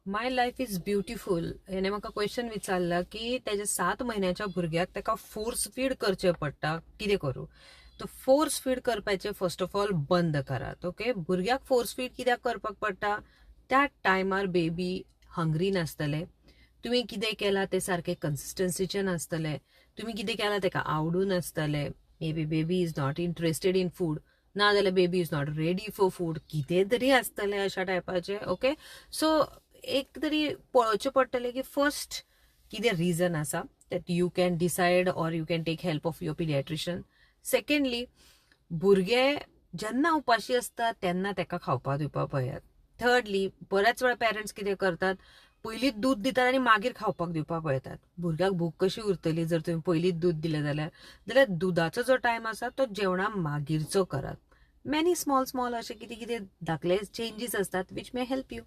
My life is beautiful हेणे म्हाका question विचारला की तेज्या 7 म्हयन्याच्या भुरग्याक ताका फोर्स फीड करचें पडटा, कितें करूं? तो फोर्स फीड करपाचें फर्स्ट ऑफ ऑल बंद करात. ओके, भुरग्याक फोर्स फीड कित्याक करपाक पडटा? त्या टायमार बेबी हंग्री नासतलें, तुमी कितें केलां तें सारकें कन्सिस्टन्सीचें नासतलें, तुमी कितें केलां ताका आवडूं नासतलें, maybe baby is not interested in food, ना जाल्यार baby is not ready for food, कितें तरी आसतलें अशा टायपाचें. ओके, सो एक तरी पळोवचें पडटलें की फर्स्ट कितें रिजन आसा that you can decide or you can take help of your paediatrician. Secondly, भुरगे जेन्ना उपाशी आसता तेन्ना ताका खावपाक दिवपाक पळयात. थर्डली, बऱ्याच वेळा पेरंट्स कितें करतात, पयलींच दूद दितात आनी मागीर खावपाक दिवपाक पळयतात. भुरग्याक भूक कशी उरतली जर तुमी पयलींच दूद दिलें जाल्यार? जाल्यार दुदाचो जो टायम आसा तो जेवणा मागीरचो करात. मॅनी स्मॉल स्मॉल अशे कितें कितें धाकले चेंजीस आसतात which may help you.